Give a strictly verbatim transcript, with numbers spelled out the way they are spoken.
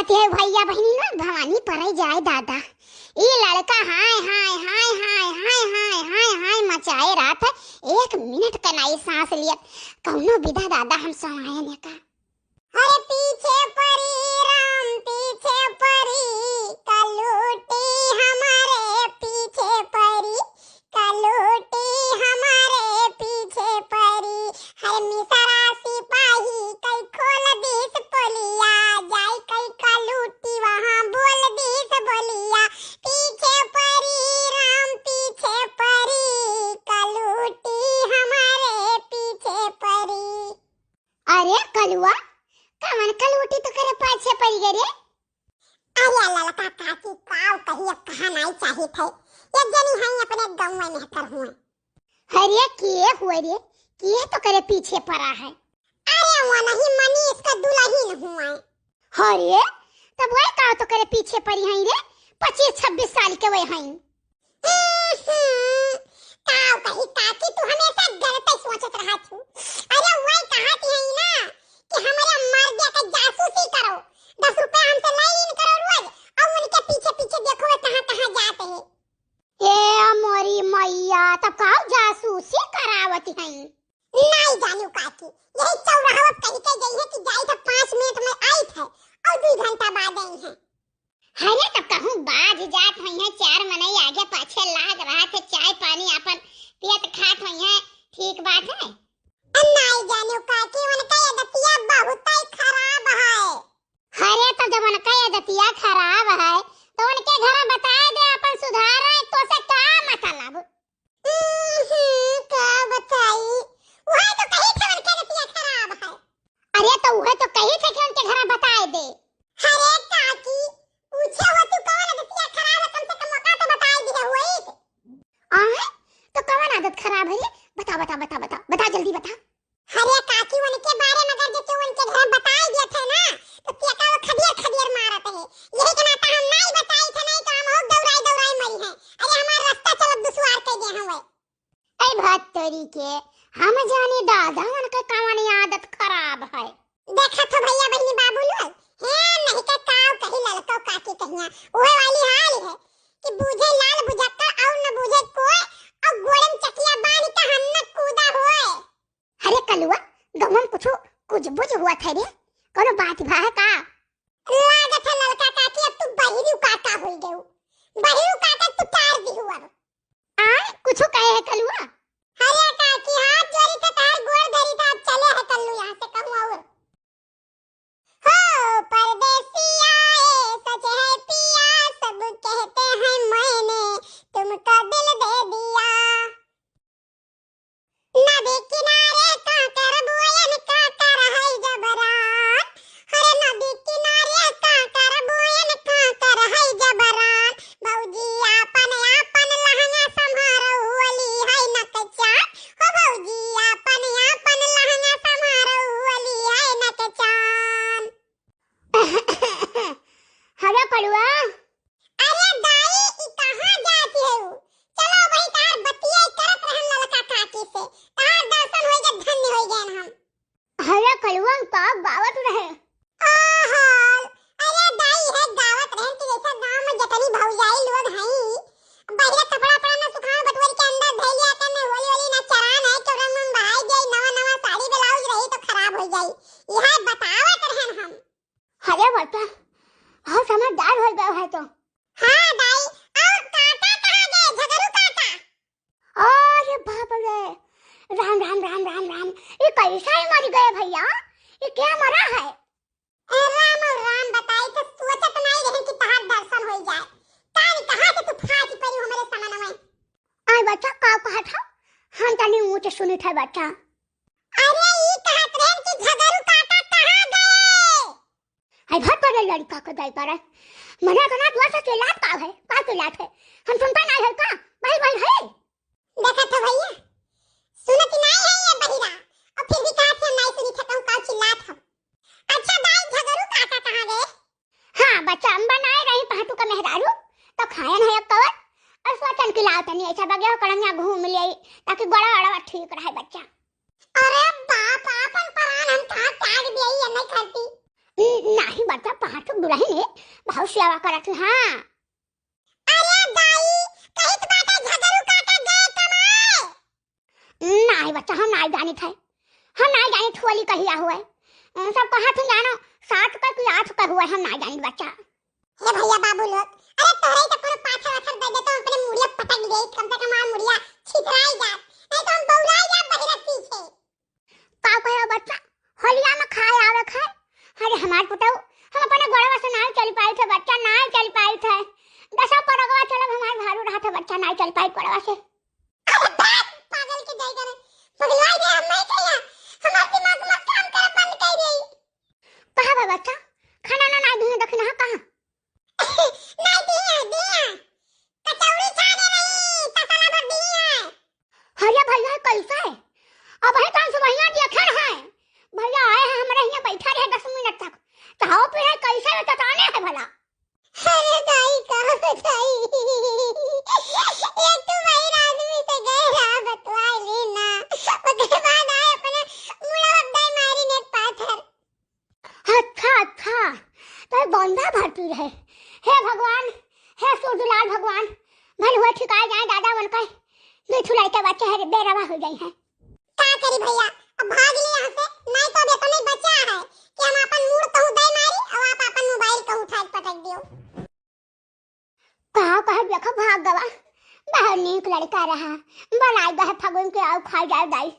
ते भइया बहिनी ना भवानी परै जाए दादा। ई लड़का हाय, हाय, हाय मचाए रहत है, एक मिनट का नाई सांस लियत। कौनो विधा दादा हम समायन का। अरे पीछे परी राम पीछे परी, कलूटी हमारे पीछे परी, कलूटी हमारे पीछे परी। हर मिसरा सिपाही कई खोल दीस पोलिया, जाई कई कलूटी वहाँ बोल दीस बोलिया। पीछे परी राम पीछे परी, कलूटी हमारे पीछे परी। अरे कलुआ, कवन कलूटी तो करे पाछे परी गे रे? अरे ललका काकी, काव कही, अब कहा नाई चाहित है। एक जनी है अपने गाँव में मेहतर हुए। अरे के हुए रे, के तो करे पीछे परा है? अरे वो नहीं, मनीष का दुल्हन हुए। अरे तब वह का तो करे पीछे परी हैं रे, पच्चीस छब्बीस साल के वह हैं। हम्म, काव कही काकी, तू हमेशा गलत ही सोचत रहत हूँ। अरे वही कहत है ना कि हमारे मर्दे के जासूसी करो, दस रुपया हमसे ले लीन करो रोज, और उनके पीछे पीछे देखो वे कहाँ कहाँ जाते हैं। ए मोरी मैया, तब का जासूसी करावत हैं? नाई जानू काकी, यही चौराहा कही के गई है कि जाई था पाँच मिनट में आई थे और दो घंटा बाद आई है। अरे तब कहूँ बाज जात हुई है, चार मनई आगे पाछे लाग रहा थे, चाय पानी अपन पियत खात हुई है, ठीक बात है। नाई जानू काकी, उनका ये दतिया बहुत ही खराब है। अरे तो जब उनका ये दतिया खराब है तो उनके घर बताए दे, अपन सुधारे, तो से का मतलब? हम्म, का बताई, वह तो कही थे उनके दतिया खराब है। अरे तो वह तो कही थे कि उनके घर बताए दे। अरे काकी, पूछे हो तू कौन दतिया खराब है, कम से कम ओका तो बताए दिए हुई। आए, तो कौन आदत खराब है रे? बता, बता, बता, बता, बता, जल्दी बता। अरे काकी, उनके बारे में अगर जो तू उनके घर बताए दिए थे ना, तो केका वो खदियर खदियर मारत है। यही के नाता हम नहीं बताई थे, नहीं तो हम हो दौड़ाई दौड़ाई मरी हैं। अरे हमार रास्ता चलब दुश्वार कर दे हवे। ऐ भत्तरी के, हम जानी दादा उनके कवन आदत खराब है। देखा तो भैया बहनी बाबू लोग, हे नहीं के काव कही ललको काकी कहिया, वह वाली हाल है कि बूझे लाल बुझक्का और न बूझे कोय, और गोड़े में चकिया बांध के हन्ना कूदा होए। अरे कलुआ, गवन कुछ कुछ बुझ हुआ था रे, कोनो बात भा है का? लागत है ललका काकी, अब तू बहिरू काका होई गऊ। बहिरू काका तू टार दी हुआ। आय, कुछो कहे है कलुआ? अरे काकी, हाथ जोड़ी थे, तार गोड़ धरी थे, अब चले है कल्लू यहाँ से, कहूँ और। हो परदेसिया, ए सच है पिया, सब कहते हैं मैंने तुमको दिल दे दिया। नदी किनारे काकर बोयन काकर है जबरान। अरे नदी किनारे काकर बोयन काकर है जबरान। भौजी आपन आपन लहंगा सम्हारो होली है नकचान। हो भौजी आपन आपन लहंगा सम्हारो होली है नकचान। अरे कलुआ। अरे दाई, ई कहाँ जात हऊ? चलो भाई, तार बतिया करत रहन ललका काकी से। तार दर्शन होई गए, धन्य होई गए हम। अरे कलुआ, का गावत रहे? ओहो, अरे दाई, है गावत रहन कि जैसा गांव में जतनी भौजाई लोग हई, बढ़िया कपड़ा उपड़ा ना सुखाओ, बटुअर के अंदर धइलिया के ना होली होली ना चरान है, के रंग उंग बहाई जाई, नवा नवा साड़ी ब्लाउज रही तो खराब हो जाई। यह बतावत रहन हम। अरे बच्चा, बहुत समझदार हो गए है तो। हाँ दाई, और काका कहाँ गए, झगरू काका? अरे बाप रे, राम राम राम राम राम, ये कैसा ही मर गए भैया, ये क्या मरा है? ए राम और राम बताई तो सोचत नहीं रहे कि तहार दर्शन हो जाए। कान कहाँ से तू फाट पड़ी हमरे समन में? आय बच्चा, का कहत ह? हम तनी ऊंच सुनित है बच्चा। अरे ई कहत रहे कि झगरू काका कहाँ गए? है भर पड़े लड़का को गए पड़े। मने इतना जोर से चिल्लात का है? का चिल्लात है? हम सुनता नहीं है का? भाई भाई है। देखा तो भैया, सुनत नाई है ये बहिरा, और फिर भी कहा थे हम नाई सुनी थे, कहूँ का चिल्लात हम। अच्छा दाई, झगरू काका कहाँ गए? हाँ बच्चा, हम बनाए रही पहाटू का मेहरारू, तो खायन है अब कवर, और सोचन की लाओ तनी ऐसा बगे हो कड़मिया घूम ले, ताकि गोड़ा अड़वा ठीक रहे बच्चा। अरे बाप, आपन परान हम कहाँ त्याग दिए ये नहीं करती। न-, नाही बच्चा, पाँच ठो दुलहिन है, बहुत सेवा करत है। हाँ। अरे दाई, कहित बाटे झगरू काका गए कमाए। नाही बच्चा, हम नाही जानित है, हम नाही जानित होली कहिया हुए। अ, सब कहत हैं जानो, सात का कि आठ का हुए, हम नाही जानित बच्चा। हे भैया बाबू लोग, अरे तोहरे तो कोनो पाथर वाथर दे दे तो अपने मुड़िया पटक दे, कम से कम हमार मुड़िया छितराई जात, नहीं तो हम बौराई जात बहिरा पीछे। का कहे बच्चा, होलिया में खाए आवे खाए। अरे हमार पुतऊ, हम अपने गोड़वा से नाही चल पाई थे बच्चा, नाही चल पाई थे। दसा परगवा चलब हमार भारू रहा था बच्चा, नाही चल पाई गोड़वा से। अरे बाप, पागल के जाएगा रे, पगलवाई रे, हम नाही चाहिए, हमार दिमाग मत काम करे, बंद कर दे। कहाँ बा बच्चा, खाना ना नाही दिए, देखी ना कहाँ। नाही दिए, दिए। कचौड़ी छाने नहीं, तसला भर दिए। अरे भैया, कैसे है? अब है कौन से भैया देखे हैं? भैया आए हैं, हमारे यहाँ बैठा रहे दस मिनट तक। चाहो पी है, कैसे है, चटाने है भला? अरे दाई, का बताई? एक तो बहिर आदमी से गए रहा, बतवाई ली ना। ओकरे बाद आए अपने मुड़ा बगदाई मारी ने पाथर। अच्छा, अच्छा, तो ये बंदा भरती रहे। हे भगवान, हे सूरजलाल भगवान, भल हुआ ठिकाए जाए दादा, उनका दुई ठो लड़के बच्चे हैं, बेरवा हो गई हैं। का करी भैया, अब भाग ले यहाँ से, नहीं तो अब इतने बचा है कि हम अपन मूड़ कहूँ दे मारी और आप अपन मोबाइल कहूँ उठा के पटक दियो। का कहे देखो भाग गवा, बहुत नीक लड़का रहा, बनाई गए फगुन के आओ खा जाओ दाई।